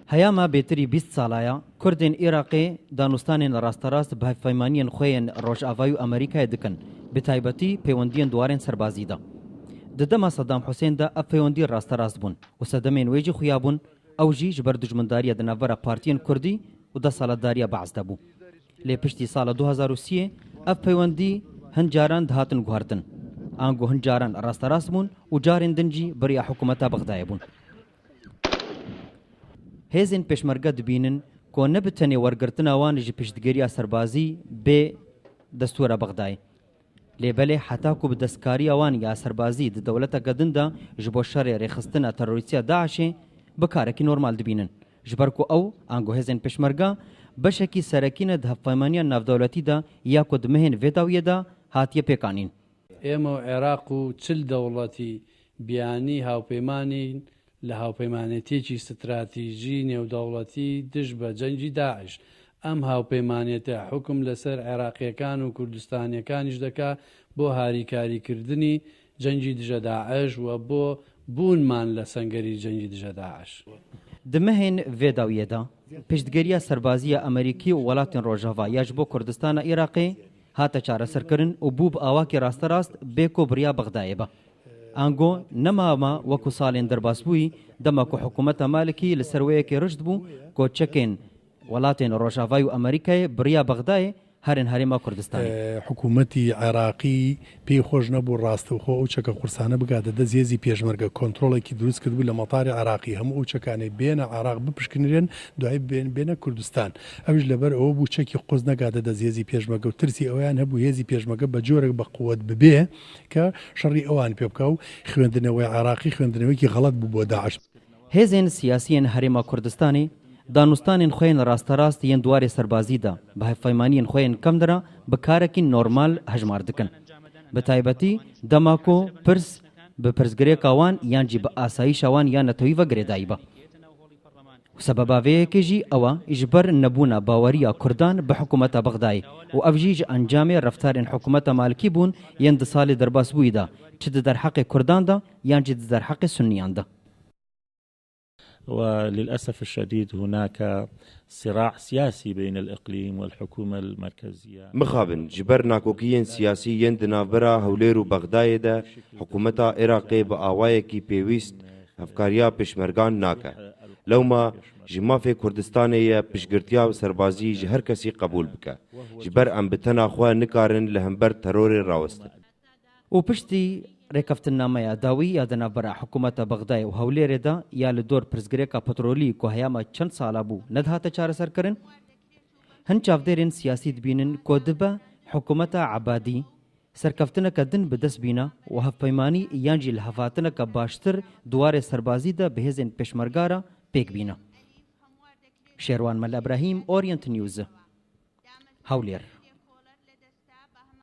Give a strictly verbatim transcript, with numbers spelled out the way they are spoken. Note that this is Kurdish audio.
Heyama bêtirî bîst salaya Kurdên Iraqê danûstanên rasterast bi hevpeymaniyên xwe yên Rojavayî û Amerîkayê dikin, bi taybetî pêwendiyên di warên serbazî de. Di dema Sedam Husên de ev peywendî rasterast bûn û sedemên wê jî xuya bûn, ew jî ji ber dijmindariya di navbera partiyên Kurdî û desthilatdariya Be'es de bû. Lê piştî sala du hezar û siyê ev peywendî hin caran dihatin guhertin. Ango hin caran rasterast bûn û carên din jî bi riya hikûmeta Bexdayê bûn. Hêzên pêşmerge dibînin ku ne bi tenê wergirtina wan ji piştgiriya serbazî bê destûra Bexdayê. Lê belê heta ku bi destkariya wan ya serbazî di dewleteke din de ji bo şerê rêxistina terorîstiya DAIŞê bi karekî normal dibînin. Ji ber ku ew, ango hêzên pêşmerge, beşekî serekî ne di hevpeymaniya navdewletî de ya ku di mehên vê dawiyê de hatiye pêkanîn. ئێمە و عێراق و چل دەوڵەتی بیانی هاوپەیمانین لە هاوپەیمانێتیەکی ستراتیژی نێودەوڵەتی دژ بە جەنگی داعش. ئەم هاوپەیمانێتە حکم لەسەر عێراقیەکان و کوردستانیەکانیش دەکا بۆ هاریکاریکردنی جەنگی دژە داعش و بۆ بوونمان لە سەنگەری جەنگی دژە داعش. Di mehên vê dawiyê de piştgiriya serbazî ya Amerîkî û welatên Rojava ya ji bo Kurdistana Iraqê hate çareserkirin û bû bi awakî rasterast bê ku bi riya Bexdayê be. Ango nema ma wekû salên derbasbûyî, dema ku hikûmeta Malikî li ser wê yekê rişt bû ku çekên welatên Rojavayî û Amerîkayê bi riya Bexdayê herin Herêma Kurdistanê. حکوومەتی عێراقی پێی خۆش نەبوو ڕاستەوخۆ ئەو چەکە قورسانە بگاتە دەست هێزی پێشمەرگە. کۆنترۆڵێکی دروست کردبوو لە مەتاری عێراقی، هەموو ئەو چەکانەی بێنە عێراق بپشکنرێن، دوایی بێن-، بێنە کوردستان. ئەویش لەبەر ئەوە بوو چەکی قورس نەگاتە دەست هێزی پێشمەرگە و ترسی ئەویان هەبوو هێزی پێشمەرگە بە جۆرێک بە قووەت ببێ کە شەڕی ئەوان پێ بکا و خوێندنەوەی عێراقی خوێندنەوەیەکی غەڵەت بوو بۆ داعش. Hêzên siyasî yên Herêma Kurdistanê danûstanên xwe yên rasterast yên di warê serbazî de bi hevpeymaniyên xwe yên kevnira bi karekî normal hejmar dikin. Bi taybetî dema ku pirs bi pirsgirêka wan yan jî bi asayîşa wan ya netewî ve girêdayî be. Û sebeba vê yekê jî ew e, ji ber nebûna baweriya Kurdan bi hikûmeta Bexdayê û ev jî ji encamê reftarên hikûmeta Malikî bûn yên di salê derbasbûyî de, çi di derheqê Kurdan de yan jî di derheqê Sunniyan de. وللأسف الشديد هناك صراع سياسي بين الإقليم والحكومة المركزية. Mixabin, ji ber nakokiyên siyasî yên di navbera Hewlêr û Bexdayê de, hikûmeta Iraqê bi awayekî pêwîst hevkariya pêşmergan nake. Lewma ji mafê Kurdistanê ye piştgirtiya serbazî ji her kesî qebûl bike. Ji ber em bi tena xwe nikarin li hember terorê rawestin. Û piştî rêkeftinnameya dawî ya di navbera hikûmeta Bexdayê û Hewlêrê de ya li dor pirsgirêka petrolî ku heyama çend sala bû nedihate çareserkirin, hin çavdêrên siyasî dibînin ku dibe hikûmeta Ebadî serkeftineke din bi dest bîne û hevpeymanî yan jî lihevhatineke baştir di warê serbazî de bi hêzên pêşmerga re pêk bîne. Şêrwan Mela Ibrahîm, Orient News, Hewlêr.